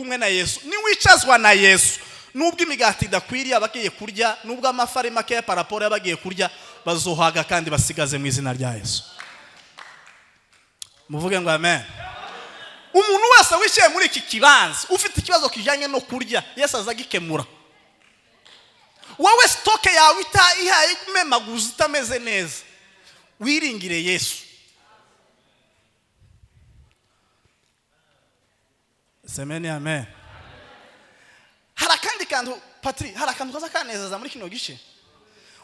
kumwe na Yesu, niwicazwa na Yesu, nubwo imigati idakwiriye abagiye kurya, nubwo amafi ari makeya par rapport y'abagiye kurya, bazohaga kandi basigaze mu izina rya Yesu. Muvuge ngo amen. Umuntu wese wicaye muri iki kibanza ufite ikibazo kijyanye no kurya, Yesu aza agikemura. Wowe stock yawe ihaye imemaguza, itameze neza, wiringire Yesu. Semeni amen. Hari akandi kantu, Patri, hari akantu kaza kanezeza muri kino gice,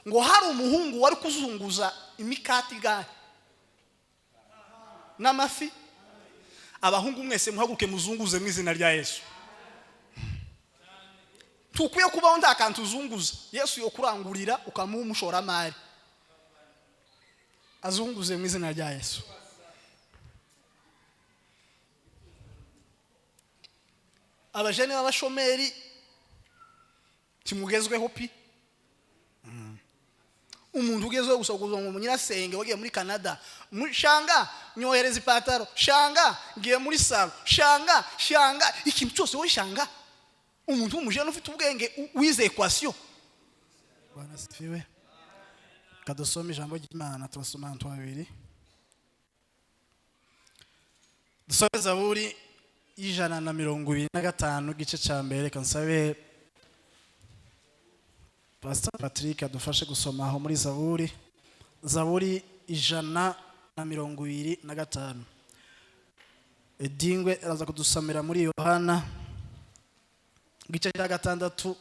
ngo hari umuhungu wari kuzunguza imikati igare n'amafi. Abahungu mwese muhaguruke muzunguze mu izina rya Yesu. Ntukwiye kubaho nta kantu uzunguza. Yesu yo kurangurira ukamuha umushoramari azunguze mu izina rya Yesu. Abajene b'abashomeri kimugezweho pi. Umuntu ugezweho gusa kuza ngo nyirasenge wagiye muri Canada, shanga nyohereza ipataro, shanga ngiye muri salon, shanga shanga ikintu cyose wowe shanga. Umuntu w'umujene ufite ubwenge, wize equation. Bwana asifiwe. Kadusome ijambo ry'Imana, turasoma ahantu habiri. Dusome Zaburi y'125, igice cya mbere. Reka nsabe Pastor Patrick adufashe gusoma aho muri Zaburi 125. Edingwe araza kudusomera muri Yohana igice cya 6,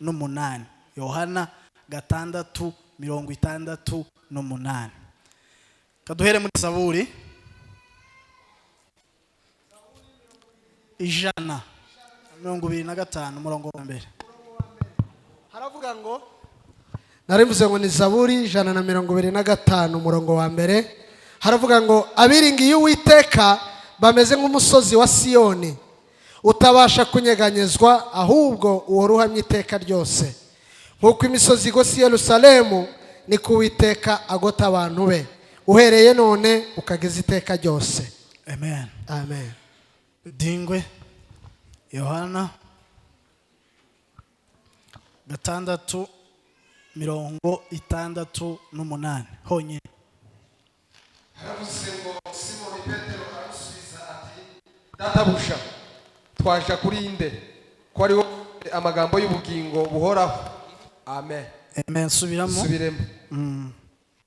68. Yohana 6, 68. Kaduhere muri Zaburi 125, umurongo wa mbere. Haravuga ngo, narivuze ngo ni Zaburi 125, umurongo wa mbere. Haravuga ngo: "Abiringiye Uwiteka bameze nk'umusozi wa Siyoni utabasha kunyeganyezwa, ahubwo uhora uhamye iteka ryose. Nk'uko imisozi igose i Yerusalemu, niko Uwiteka agota abantu be, uhereye none ukageza iteka ryose." Amen. Amen. Dingwe, Yohana 6, 68 honyine. Haravuze ngo: Simoni Petero aramusubiza ati: "Databuja, twaja kuri nde, ko ari wowe amagambo y'ubugingo buhoraho?" Amen. Amen, subiramo. Subiremo.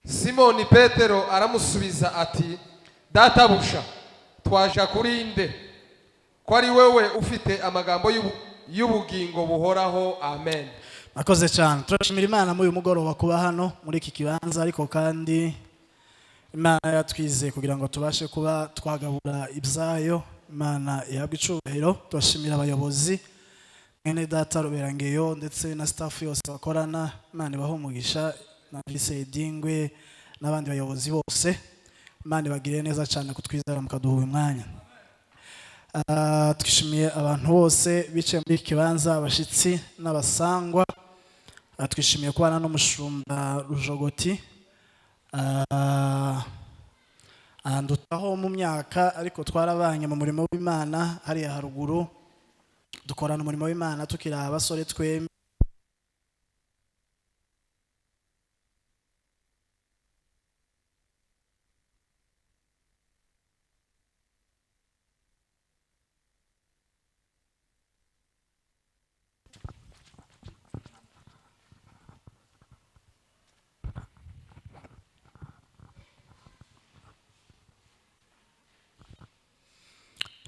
Simoni Petero aramusubiza ati: "Databuja, twaja kuri nde, ko ari wowe ufite amagambo y'ubugingo buhoraho?" Amen. Akoze cyane. Turashimira Imana muri uyu mugoroba kuba hano muri iki kibanza, ariko kandi Imana yatwizeye kugira ngo tubashe kuba twagabura ibyayo. Imana ihabwe icubahiro. Turashimira abayobozi, mwene data Ruberangeyo ndetse na staff yose bakorana. Imana ibahe umugisha, na Vice Dingwe n'abandi bayobozi bose. Imana ibagiriye neza cyane kutwizera mukaduha uyu mwanya. Twishimiye abantu bose bicaye muri iki kibanza, abashyitsi n'abasangwa. Twishimiye kubana n'umushumba Rujogoti. Andutaho mu myaka, ariko twarabanye mu murimo w'Imana hariya haruguru, dukorana umurimo w'Imana tukiri abasore twembi.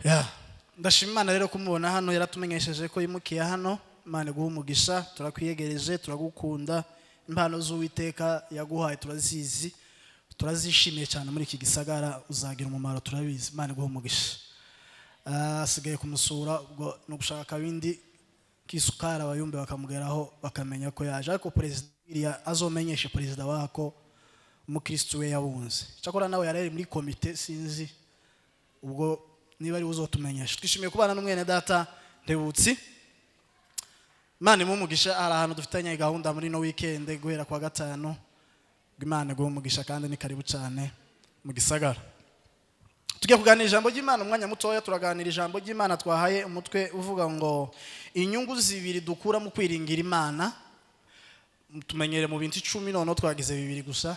Ya, ndashima Imana rero kumubona hano. Yaratumenyesheje ko yimukiye hano. Imana iguha umugisha, turakwiyegereje, turagukunda. Impano z'Uwiteka yaguhaye turazizi, turazishimiye cyane. Muri iki gisagara uzagira umumaro, turabizi. Imana iguha umugisha. Asigaye kumusura ubwo ni ugushaka akabindi k'isukari, abayumbe bakamugeraho bakamenya ko yaje. Ariko perezida iriya azomenyeshe perezida wako umukristu we yabunze. Cyakora nawe yari ari muri komite, sinzi ubwo niba ari uzotumenyesha. Twishimiye kubana n'umwene data Ntebutsi. Imana imuhe umugisha. Hari ahantu dufitanye gahunda muri no weekend guhera kwa gatanu. Imana iguhe umugisha kandi ni karibu cyane mu gisagara. Tugiye kuganira ijambo ry'Imana umwanya mutoya. Turaganira ijambo ry'Imana twahaye umutwe uvuga ngo inyungu zibiri dukura mu kwiringira Imana. Tumenyere mu bintu 10, noneho twagize bibiri gusa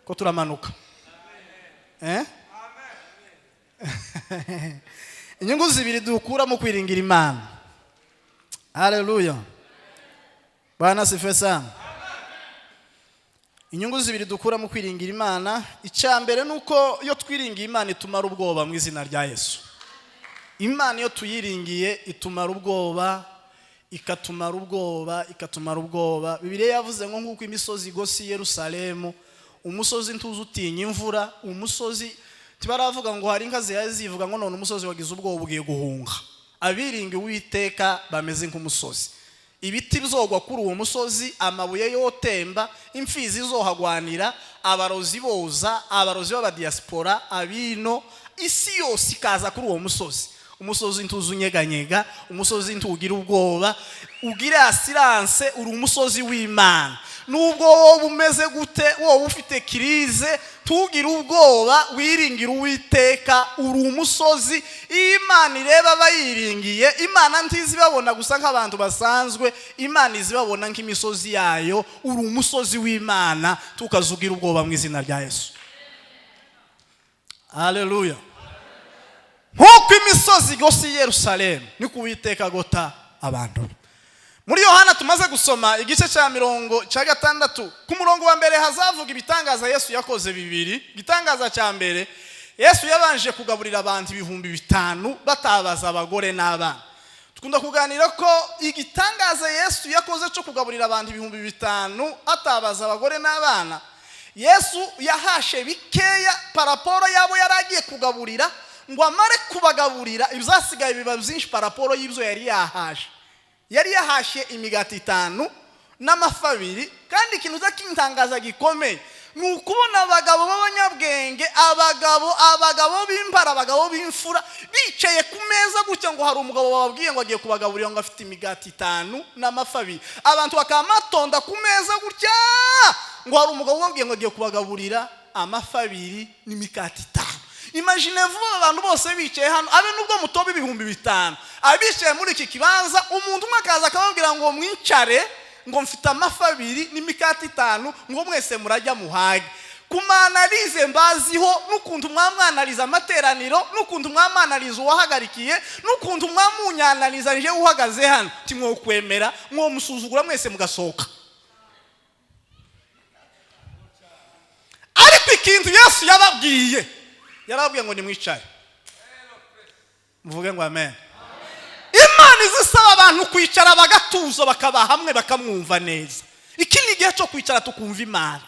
ko turamanuka. Inyungu zibiri dukura mu kwiringira Imana. Haleluya, Bwana asifiwe sana. Inyungu zibiri dukura mu kwiringira Imana: icya mbere ni uko iyo twiringiye Imana itumara ubwoba mu izina rya Yesu. Imana iyo tuyiringiye itumara ubwoba, ikatumara ubwoba, ikatumara ubwoba. Bibiliya yavuze ngo nk'uko imisozi igose i Yerusalemu, umusozi ntuzi utinya imvura, umusozi ntibaravuga ngo hari inka zihaye zivuga ngo none umusozi wagize ubwoba ugiye guhunga. Abiringa Uwiteka bameze nk'umusozi. Ibiti bizogwa kuri uwo musozi, amabuye yotemba, imfizi izohagwanira, abarozi boza, abarozi b'abadiaspora, abino isi yose ikaza kuri uwo musozi, umusozi ntuzi unyeganyega, umusozi ntugira ubwoba. Ugire assurance, uri umusozi w'Imana. Nubwo wowe umeze gute, wowe ufite crise, tugire ubwoba, wiringire Uwiteka, uri umusozi. Iyo Imana ireba abayiringiye, Imana ntizibabona gusa nk'abantu basanzwe, Imana izibabona nk'imisozi yayo. Uri umusozi w'Imana, tukazugira ubwoba mu izina rya Yesu. Haleluya. Nk'uko imisozi igose i Yerusalemu, niko Uwiteka agota abantu be. Muri Yohana tumaze gusoma igice cya 60 ku murongo wa mbere, hazavuga ibitangaza Yesu yakoze bibiri. Igitangaza cya mbere, Yesu yabanje kugaburira abantu 5000 batabaza abagore n'abana. Dukunda kuganira ko igitangaza Yesu yakoze cyo kugaburira abantu 5000 atabaza abagore n'abana, Yesu yahashe bikeya par rapport yabo yari agiye kugaburira, ngo amare kubagaburira ibizasigaye biba byinshi par rapport y'ibyo yari yahashe. Yari yahashye imigati itanu n'amafi abiri. Kandi ikintu uza kintangaza gikomeye ni ukubona abagabo b'abanyabwenge, abagabo b'impara, abagabo b'imfura bicaye ku meza gutya, ngo hari umugabo bababwiye ngo agiye kubagaburira, ngo afite imigati itanu n'amafi abiri. Abantu bakaba batonda ku meza gutya, ngo hari umugabo ubabwiye ngo agiye kubagaburira amafi abiri n'imikati itanu. Imagine vuba abantu bose bicaye hano, abe nubwo mutoba 5000 abicaye muri iki kibanza, umuntu umwe akaza akababwira ngo mwicare, ngo mfite amafi abiri n'imikati itanu, ngo mwese murajya muhage. Ku ma analyse mbaziho, n'ukuntu mwamwanariza amateraniro, n'ukuntu mwamwanariza uwahagarikiye, n'ukuntu mwamunyanariza nje uhagaze hano, timwokwemera, mwomusuzugura mwese mugasohoka. Ariko ikintu Yesu yababwiye, yarababwiye ngo nimwicare. Muvuge ngo amen. Imana izisaba abantu kwicara bagatuza, bakaba hamwe, bakamwumva neza. Iki ni igihe cyo kwicara tukumva Imana.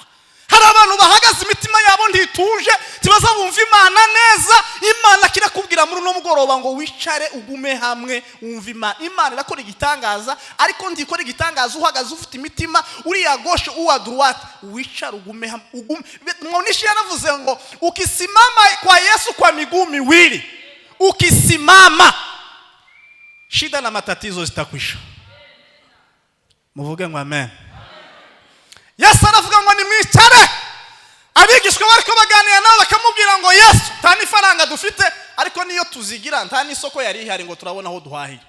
Hari abantu bahagaze imitima yabo ntituje, ntibaza bumva Imana neza. Imana kirakubwira muri uno mugoroba ngo wicare, ugume hamwe, wumve Imana. Imana irakora igitangaza, ariko ndikora igitangaza uhagaze ufite imitima uriya gauche uwa droite. Wicare, ugume hamwe, ugume. Mwonishi yaravuze ngo ukisimama kwa Yesu kwa miguu miwili, ukisimama, shida na matatizo zitakwisha. Muvuge ngo amen. Yesu aravuga ngo nimwicare. Abigishwa bariko baganira nabo bakamubwira ngo Yesu, nta n'ifaranga dufite, ariko niyo tuzigira nta n'isoko yari ihari ngo turabona aho duhahira.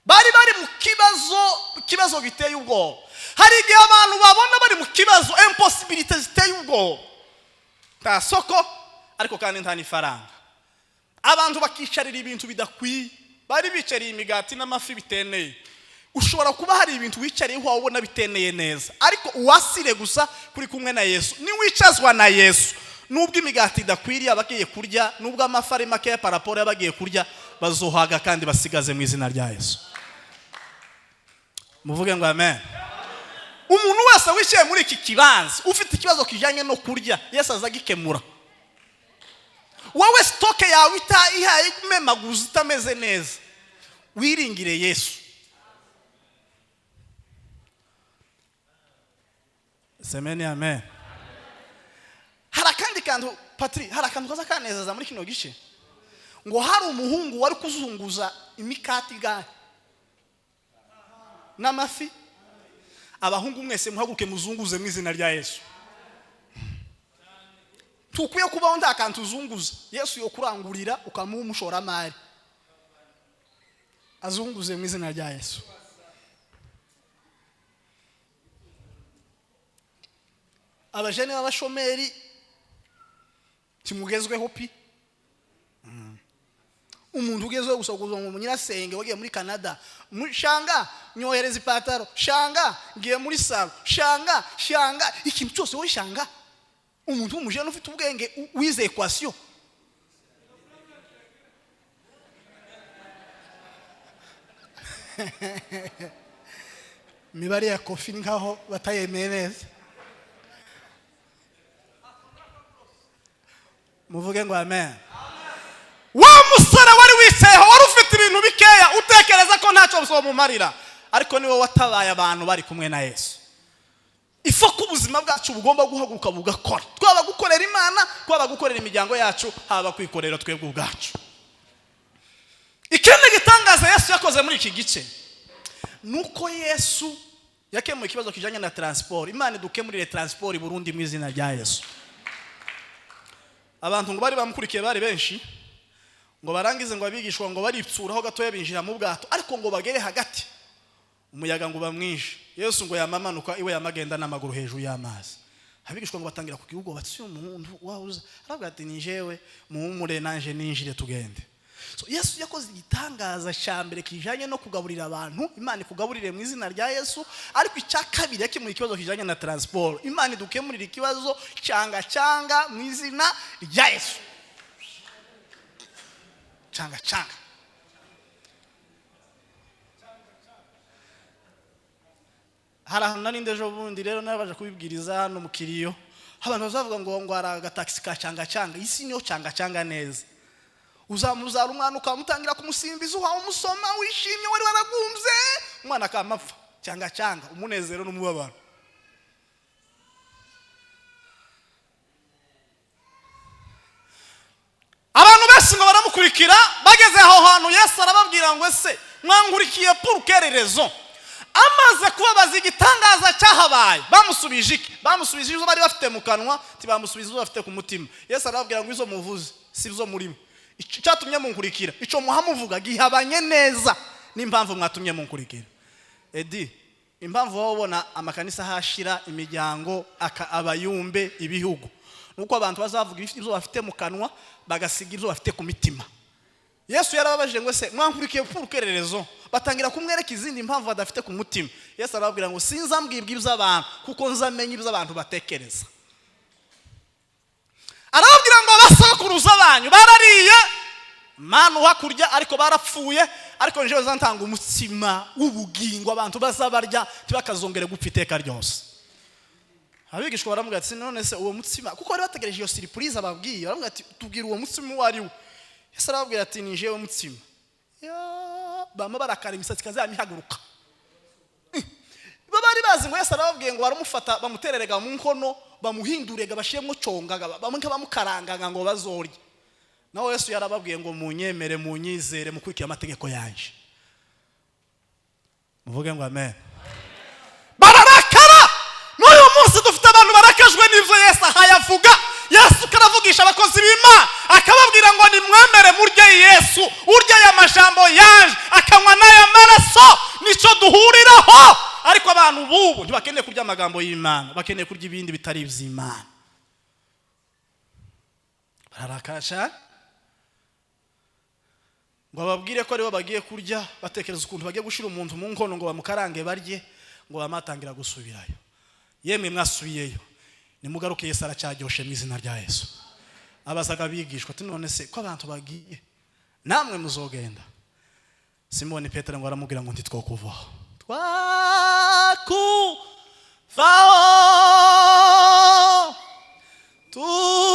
Bari mu kibazo, ikibazo giteye ubwoba. Hari igihe abantu babona bari mu kibazo, impossibilité ziteye ubwoba, nta soko ariko kandi nta n'ifaranga. Abantu bakicarira ibintu bidakwiye. Bari bicariye imigati n'amafi biteneye. Ushobora kuba hari ibintu wicariyeho waba ubona biteneye neza, ariko uwasire gusa kuri kumwe na Yesu. Niwicazwa na Yesu, nubwo imigati idakwiriye abagiye kurya, nubwo amafi ari makeya par rapport y'abagiye kurya, bazohaga kandi basigaze mu izina rya Yesu. Muvuge ngo amen. Umuntu wese wicaye muri iki kibanza ufite ikibazo kijyanye no kurya, Yesu aza agikemura. Wowe stock yawe ihaye kumemaguza, itameze neza, wiringire Yesu. Semeni amen. Hari akandi kantu, Patri, hari akantu kaza kanezeza muri kino gice, ngo hari umuhungu wari kuzunguza imikati igare n'amafi. Abahungu mwese muhaguruke muzunguze mu izina rya Yesu. Ntukwiye kubaho nta kantu uzunguza. Yesu yo kurangurira ukamuha umushoramari azunguze mu izina rya Yesu. Abajene b'abashomeri timugezweho pi. Umuntu ugezweho gusa kuza ngo nyirasenge wagiye muri Canada, shanga nyohereza ipataro, shanga ngiye muri salo, shanga shanga ikintu cyose wowe shanga. Umuntu w'umujene ufite ubwenge wize equation. Imibare ya kofi nkaho batayemeye neza. Muvuge ngo amen. Wa musore wari wicayeho wari ufite ibintu bikeya utekereza ko ntacyo bizomumarira, ariko niwe watabaye abantu bari kumwe na Yesu. Ifo ko ubuzima bwacu bugomba guhaguruka bugakora, twaba gukorera Imana, twaba gukorera imiryango yacu, haba kwikorera twebwe ubwacu. Ikindi gitangaza Yesu yakoze muri iki gice nuko Yesu yakemuye ikibazo kijanye na transport. Imana idukemurire transport i Burundi mu izina rya Yesu. Abantu ngo bari bamukurikiye bari benshi, ngo barangize ngo abigishwa ngo baripsuraho gatoya binjira mu bwato, ariko ngo bagere hagati umuyaga ngo bamwishe. Yesu ngo yamamanuka iwe yamagenda n'amaguru hejuru y'amazi. Abigishwa ngo batangira kugira ubwoba, bati umuntu wahuza aravuga ati ni jewe, muhumure nanje ninjire tugende. So Yesu yakoze igitangaza cya mbere kijanye no kugaburira abantu. Imana ikugaburire mu izina rya Yesu. Ariko icya kabiri yakemuye ikibazo kijanye na transport. Imana idukemurira ikibazo cyanga cyanga mu izina rya Yesu. Cyanga cyanga. Hari ahantu nari ndejo bundi rero narabaje kubibwiriza hano mu kiriyo, abantu bazavuga ngo ngo hari agataxi ka cyanga cyanga. Isi niyo cyanga cyanga neza. Uzamuzara umwana ukamutangira kumusimbiza, uhawe umusoma wishimye wari waragumbye, umwana akamapfa. Cyanga cyanga, umunezero n'umubabaro. Abantu benshi ngo baramukurikira, bageze aho hantu Yesu arababwira ngo ese mwankurikiye pour quelle raison? Amaze kubabaza igitangaza cyahabaye, bamusubije iki? Bamusubije izo bari bafite mu kanwa, ntibamusubiza izo bafite ku mutima. Yesu arababwira ngo izo muvuze si izo murimo. Icyatumye munkurikira, ico muhamuvuga gihabanye neza n'impamvu mwatumye munkurikira. Edi, impamvu wowe ubona amakanisa hashira imiryango abayumbe ibihugu, nuko abantu bazavuga ibyo bafite mu kanwa bagasiga ibyo bafite ku mitima. Yesu yarababajije ngo se mwankurikiye pour quelle raison? Batangira kumwereka izindi mpamvu badafite ku mutima. Yesu arababwira ngo sinzambwibwa iby'abantu kuko nzamenya ibyo abantu batekereza. Arababwira ngo abasokuruza banyu barariye manu hakurya ariko barapfuye, ariko njewe nzantanga umutsima w'ubugingo abantu bazabarya ntibakazongere gupfa iteka ryose. Abigishwa baramubwira ati none se uwo mutsima, kuko bari bategereje iyo surprise ababwiye, baramubwira ati tubwire uwo mutsima uwo ari we. Yesu arababwira ati ni jewe mutsima. Bama barakara imisatsi ikazamihaguruka. Bo bari bazi ngo Yesu arababwiye ngo baramufata bamutererega mu nkono, bamuhindurega bashiremo congaga, bamwe bamukarangaga ngo bazorye. Naho Yesu yarababwiye ngo munyemere, munyizere, mukurikire amategeko yanje. Muvuge ngo amen. Bararakara. N'uyu munsi dufite abantu barakajwe n'ivyo Yesu ahayavuga. Yesu karavugisha abakozi b'Imana akababwira ngo nimwemere murye Yesu, urye aya majambo yanje akanywa n'aya maraso, nico duhuriraho. Ariko abantu bubu ntibakeneye kurya amagambo y'Imana, bakeneye kurya ibindi bitari ivy'Imana. Bararakara cyane ngo bababwire ko aribo bagiye kurya, batekereza ukuntu bagiye gushira umuntu mu nkono ngo bamukarange barye, ngo bamatangira gusubirayo. Yemwe mwasubiyeyo, nimugaruke Yesu aracyaryoshe mu izina rya Yesu. Abazaga abigishwa ati none se ko abantu bagiye namwe muzogenda? Simoni Petero ngo aramubwira ngo ntitwokuvaho, twakuvaho tukajaerandi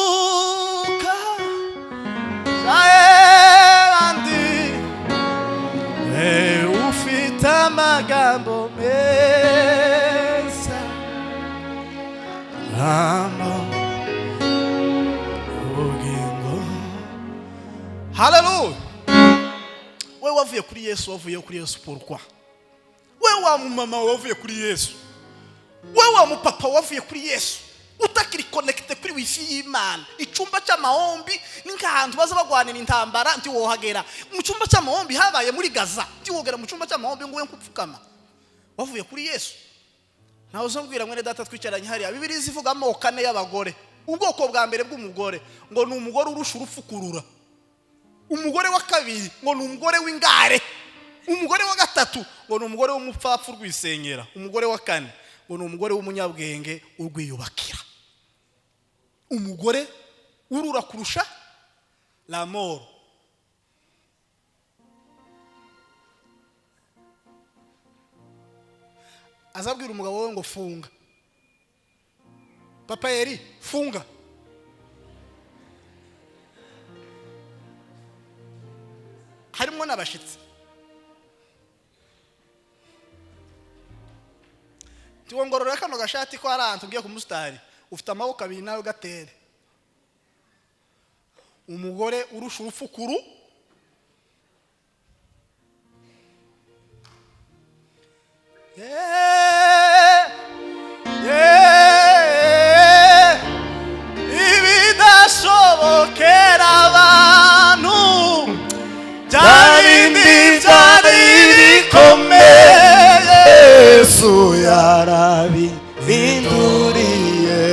ufite amagambo meza ubugingo. Haleluya. We wavuye kuri Yesu, wavuye kuri Yesu pourquoi? We wa mumama wavuye kuri Yesu, we wa mupapa wavuye kuri Yesu. Utakiri connecté kuri wifi y'Imana. Icyumba cy'amahombi ni nk'ahantu baza bagwanira intambara, ntiwohagera. Mu cyumba cy'amahombi habaye muri Gaza, ntiwogera mu cyumba cy'amahombi ngo ube kupfukama wavuye kuri Yesu. Ntawe uzambwira, mwene data twicaranye hariya, Bibiri zivuga amoko ane y'abagore. Ubwoko bwa mbere bw'umugore ngo ni umugore urusha urupfu kurura. Umugore wa kabiri ngo ni umugore w'ingare. Umugore wa gatatu ngo ni umugore w'umupfapfa urwisenyera. Umugore wa kane ngo ni umugore w'umunyabwenge urwiyubakira. Umugore urura kurusha la mort. Azabwira umugabo we ngo funga. Papa Eri, funga. Harimo n'abashitsi. Tiwongorora kano gashati ko hari ahantu ugiye ku musitari, ufite amaboko abiri, nawe gatere. Umugore urusha urupfukuru. Yeah, yeah. Ibidashobokera abantu, bya bindi byari bikomeye, Yesu yarabihinduriye.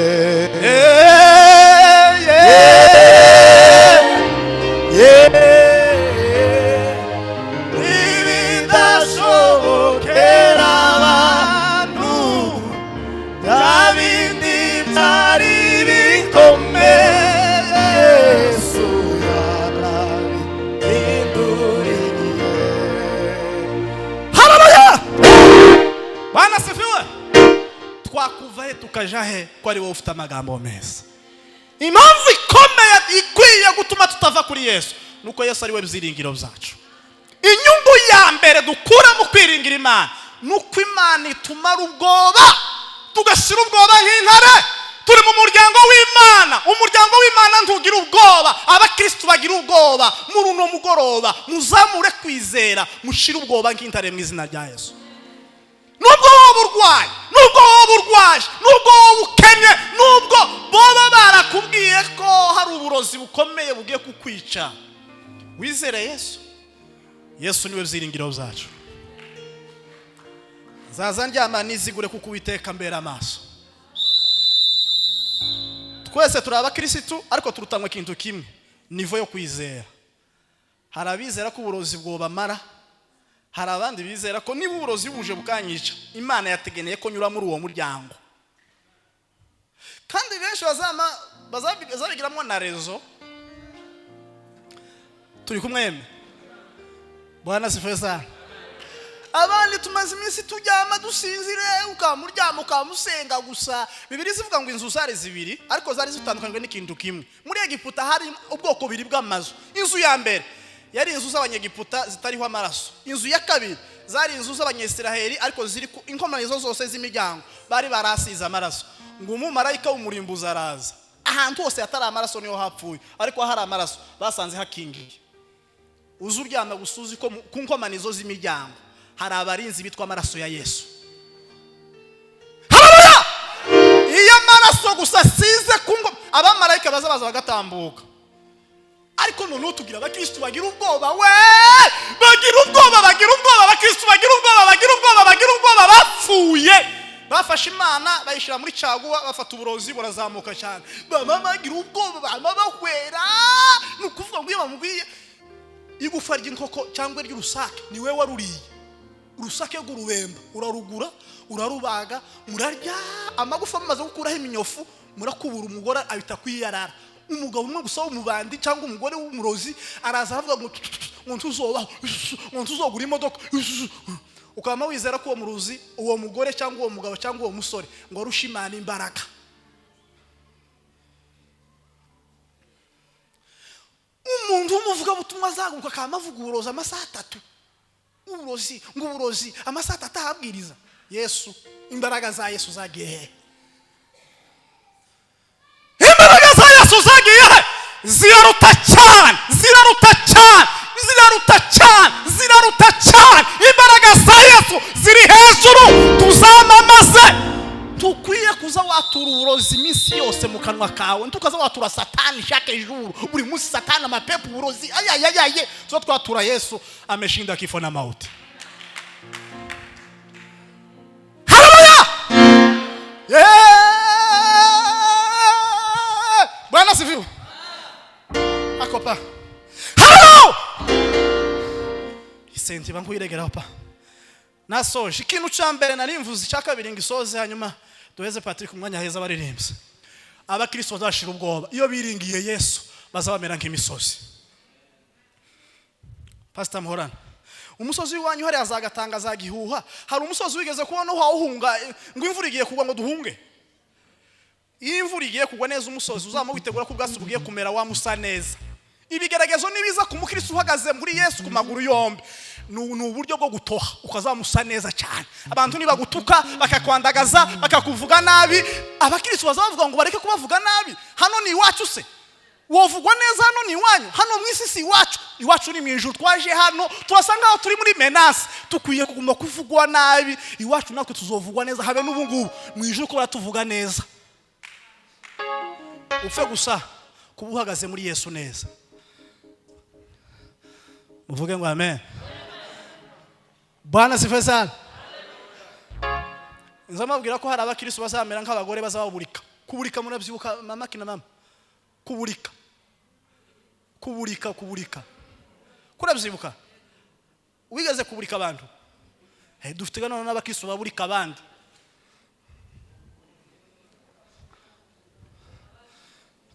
Yeah. Yeah. Ibidashobokera abantu, bya bindi byari bikomeye, Yesu yarabihinduriye. Haleluya! Bwana sifiwe! Twakuva he tukaja he ko ari wowe ufite amagambo meza? Impamvu ikomeye ikwiye gutuma tutava kuri Yesu nuko Yesu ari we byiringiro byacu. Inyungu ya mbere dukura mu kwiringira Imana ni uko Imana itumara ubwoba, tugashyira ubwoba nk'intare. Turi mu muryango w'Imana. Umuryango w'Imana ntugira ubwoba. Abakirisitu bagira ubwoba, muri uno mugoroba muzamure kwizera, mushire ubwoba nk'intare mu izina rya Yesu. Nubwo wowe urwaye, nubwo wowe urwaje, nubwo wowe ukennye, nubwo boba barakubwiye ko hari uburozi bukomeye bugiye kukwica, wizere Yesu. Yesu niwe byiringiro byacu. Nzaza ndyama nizigure, kuko Uwiteka mbera amaso. Twese turi abakirisitu, ariko turutanywa ikintu kimwe, niveau yo kwizera. Hari abizera ko uburozi bwobamara, hari abandi bizera ko niba uburozi buje bukanyica, Imana yategeneye ko nyura muri uwo muryango. Kandi benshi bazabigiramo na raison. Turi kumwe yemwe? Bwana sifiwe sana. Abandi tumaze iminsi turyama dusinzire, ukamuryama ukamusenga gusa. Bibiri zivuga ngo inzu zari zibiri, ariko zari zitandukanywe n'ikintu kimwe. Muri Egiputa hari ubwoko bubiri bw'amazu. Inzu ya mbere yari inzu z'Abanyegiputa zitariho amaraso. Inzu ya kabiri zari inzu z'Abanyisiraheli, ariko ziri ku inkomanizo zose z'imiryango bari barasize amaraso. Ngo umumarayika w'umurimbuzi araza, ahantu hose hatari amaraso niho hapfuye, ariko ahari amaraso basanze hakingiye. Uzi uryama gusa uzi ko ku nkomanizo z'imiryango hari abarinzi bitwa amaraso ya Yesu. Haleluya! Iyo amaraso gusa asize ku ngo, abamarayika baza baza bagatambuka. Ariko noneho tugira abakirisitu bagira ubwoba we, bagira ubwoba, bagira ubwoba. Abakirisitu bagira ubwoba, bagira ubwoba, bagira ubwoba, bapfuye. Bafashe Imana bayishyira muri caguwa, bafata uburozi burazamuka cyane, baba bagira ubwoba, baba bahwera. Ni ukuvuga ngo iyo bamubwiye igufa ry'inkoko cyangwa ry'urusake, ni we waruriye urusake rw'urubemba, urarugura, urarubaga, murarya amagufa, mumaze gukuraho iminyofu murakubura, umugore ahita kwiyarara. Umugabo umwe gusa w'umubandi cyangwa umugore w'umurozi araza aravuga ngo ntuzobaho, ngo ntuzogura imodoka. Ukaba wizera ko uwo murozi, uwo mugore cyangwa uwo mugabo cyangwa uwo musore ngo arushe Imana imbaraga. Umuntu w'umuvugabutumwa azaguruka akaba avuga uburozi amasaha 3, uburozi ngo uburozi amasaha 3 ahabwiriza Yesu. Imbaraga za Yesu zagiye he? Imbaraga za Yesu zagiye he? Ziraruta cyane, ziraruta cyane, ziraruta cyane, ziraruta cyane. Imbaraga za Yesu ziri hejuru, tuzamamaze. Tukwiye kuza watura. Ntukazature uburozi iminsi yose mu kanwa kawe, ntukaza watura Satani chaque jour, buri munsi Satani, amapepo, uburozi, ayayayaye. Tuza twatura Yesu ameshinda kifo na mauti. Haleluya! Yeah! Bwana asifiwe. Akopa halo isenti bankuyiregeraho pa. Nasoje ikintu cya mbere nari mvuze. Icya kabiri ngo isoze, hanyuma duheze Patrick umwanya heza abaririmbyi. Abakristo bazashira ubwoba iyo biringiye Yesu, bazabamera nk'imisozi. Pastor Muhorana, umusozi w'iwanyu hariya azagatanga za gihuha. Hari umusozi wigeze kubona uhawuhunga ngo imvura igiye kugwa ngo duhunge? Iyo imvura igiye kugwa neza, umusozi uzaba witegura ko ubwatsi bugiye kumera, wamusa neza. Ibigeragezo nibiza ku mukristo uhagaze muri Yesu ku maguru yombi, ni uburyo bwo gutoha, ukazamusa neza cyane. Abantu nibagutuka, bakakwandagaza, bakakuvuga nabi, abakristo baza bavuga ngo bareke kubavuga nabi. Hano ni iwacu se wovugwa neza? Hano ni iwanyu, hano mu isi si iwacu. Iwacu ni mu ijuru. Twaje hano turasa nkaho turi muri menace, tukwiye kuguma kuvugwa nabi. Iwacu natwe tuzovugwa neza, habe n'ubu ngubu mu ijuru ko baratuvuga neza. Upfe gusa kuba uhagaze muri Yesu neza. Muvuge ngo amen. Bwana sifa sana. Nzamabwira ko hari abakristo bazamera nk'abagore bazababurika. Kuburika murabyibuka, mama kina mama? Kuburika, kuburika, kuburika kurabyibuka? Wigeze kuburika abantu? Dufite none n'abakristo baburika abandi.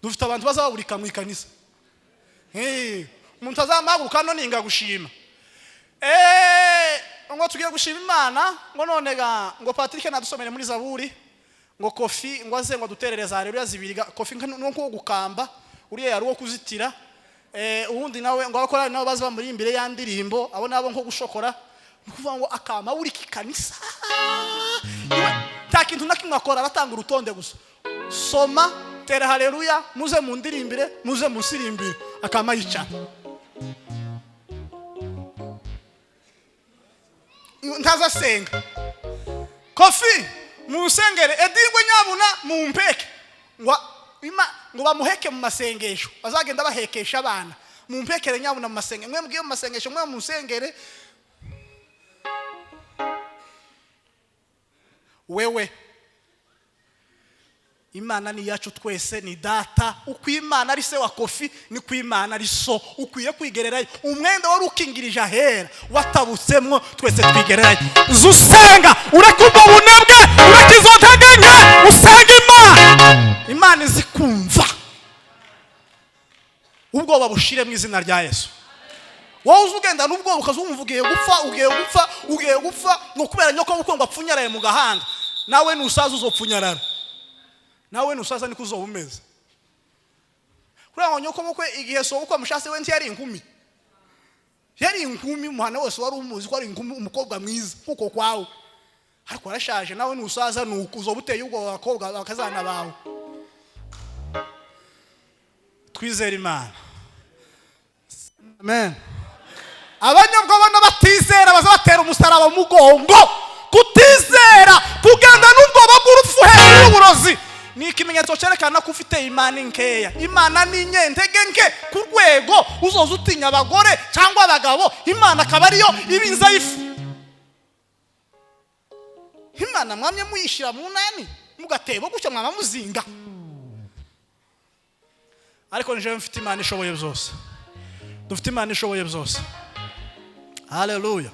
Dufite abantu bazababurika mu ikanisa. Umuntu azamahaguruka hano ninga gushima, ngo tugiye gushima Imana, ngo none ga ngo Patrick nadusomere muri Zaburi, ngo Kofi ngo aze ngo aduterereze haleluya zibiri. Kofi nuko gukamba uriya yari uwo kuzitira, uwundi nawe ngo abakorari nabo baza bamuri imbere ya ndirimbo, abo nabo nko gushokora. Ni ukuvuga ngo akama buri kanisa nta kintu na kimwe akora, aratanga urutonde gusa: soma, tera haleluya, muze mundirimbire, muze musirimbire. Akama yicara, ntazasenga. Kofi musengere, edingwe nyabuna mumpeke, ngo ima ngo bamuheke mu masengesho, bazagenda bahekesha abana. Mumpekere nyabuna mu masengesho, mwe mugiye mu masengesho, mwe musengere. Wewe, Imana ni iyacu twese, ni data. Uko Imana ari se wa Kofi, niko Imana ari so. Ukwiye kwigererayo. Umwenda wari ukingirije ahera watabutsemwo, twese twigererayo. Uza usenga, ureke ubwo bunebwe, ureke izo ntege nke, usenga Imana. Imana izi kumva. Ubwoba bushire mu izina rya Yesu. Wowe uzi ugenda n'ubwoba, ukaza wumva ugiye gupfa, ugiye gupfa, ugiye gupfa, ngo kubera nyoko bukwe ngo apfunyaraye mu gahanga. Nawe nusaza uzopfunyarara, nawe nusaza niko uzoba umeze. Kuriya ngo nyoko bukwe igihe so bukwe amushase we ntiyari inkumi? Yari inkumi, umuhana wose wari umuzi ko ari inkumi, umukobwa mwiza kuko kwawe, ariko arashaje. Nawe nusaza nuko uzoba uteye ubwoba abakobwa bakazana bawe. Twizere Imana. Amen. Abanyabwoba n'abatizera baza batera umusaraba mu mugongo. Kutizera, kugenda n'ubwoba bw'urupfu hejuru y'uburozi, ni ikimenyetso cyerekana ko ufite imana nkeya. Imana ni inyentege nke ku rwego uzoza utinya abagore cyangwa abagabo, Imana akaba ariyo ibinza ifu. Imana mwamye muyishyira mu nani mugatebo gutya, mwaba muzinga. Ariko njyewe mfite Imana ishoboye byose. Dufite Imana ishoboye byose. Haleluya!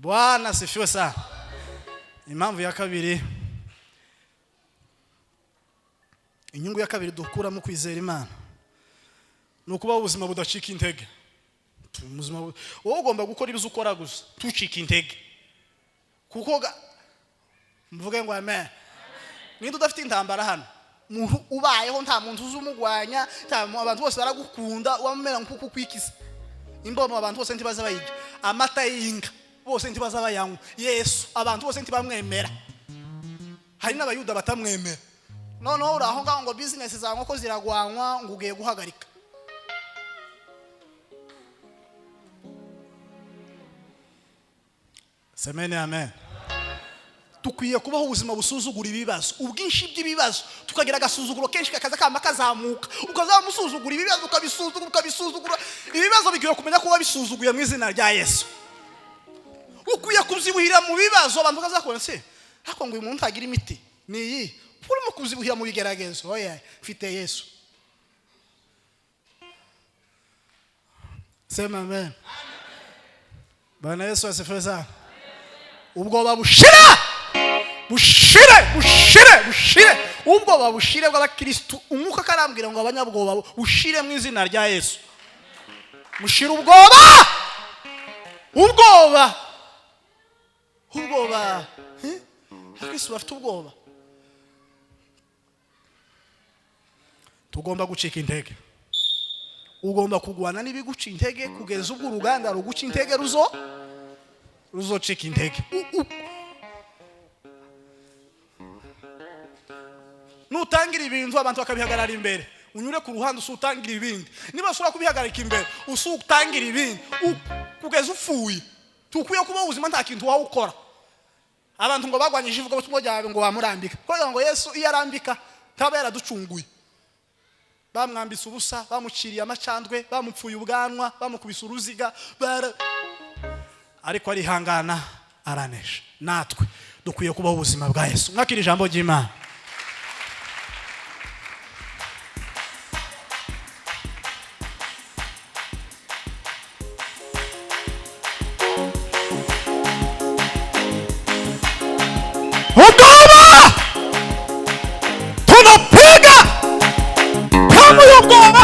Bwana sifiwe sana. Impamvu ya kabiri, inyungu ya kabiri dukuramo kwizera Imana, ni ukubaho ubuzima budacika intege. Ubuzima wowe ugomba gukora ibyo ukora gusa, tucika intege. Kuko mvuge ngo amen. Ninde udafite intambara hano? Umuntu ubayeho nta muntu uzi umugwanya, abantu bose baragukunda, wamera nk'uko ukwikiza imbomo, abantu bose ntibaza bayirya, amata y'inka bose ntibaza bayanywa, Yesu abantu bose ntibamwemera, hari n'Abayuda batamwemera. Noneho uri aho ngaho ngo bizinesi zawe nkoko ziragwanywa, ngo ugiye guhagarika. Semeni amen. Dukwiye kubaho ubuzima busuzugura ibibazo, ubwinshi bw'ibibazo, tukagira agasuzuguro kenshi kakaza kama kazamuka, ukazamusuzugura ibibazo, ukabisuzugura, ukabisuzugura. Ibibazo bigiye kumenya ko wabisuzuguye mu izina rya Yesu. Ukwiye kubyibuhira mu bibazo, abantu bakazakubona se ariko ngo uyu muntu ntagira imiti ni iyi, urimo kubyibuhira mu bigeragezo. Oya, mfite Yesu. Sema amen. Bwana Yesu asifiwe sana. Ubwoba bushira, bushire, bushire, bushire. Ubwoba bushire bw'abakristu. Umwuka karambwira ngo abanyabwoba bushire mu izina rya Yesu. Mushire ubwoba, ubwoba, ubwoba. Abakristu bafite ubwoba. Tugomba gucika intege. Ugomba kugwana n'ibiguca intege kugeza ubwo uruganda ruguca intege ruzocika intege. Nutangira ibintu abantu bakabihagarara imbere, unyure ku ruhande usutangira ibindi. Niba ushobora kubihagarika imbere, usutangira ibindi kugeza upfuye. Tukwiye kuba ubuzima nta kintu wawukora. Abantu ngo bagwanyije ivuga butumwa ryawe ngo bamurambika, kugira ngo Yesu iyo arambika ntaba yaraducunguye. Bamwambitse ubusa, bamuciriye amacandwe, bamupfuye ubwanwa, bamukubise uruziga, ariko arihangana aranesha. Natwe dukwiye kubaho ubuzima bwa Yesu. Mwakira ijambo ry'Imana. Ubwoba tunapiga kama ubwoba.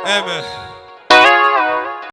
Amen.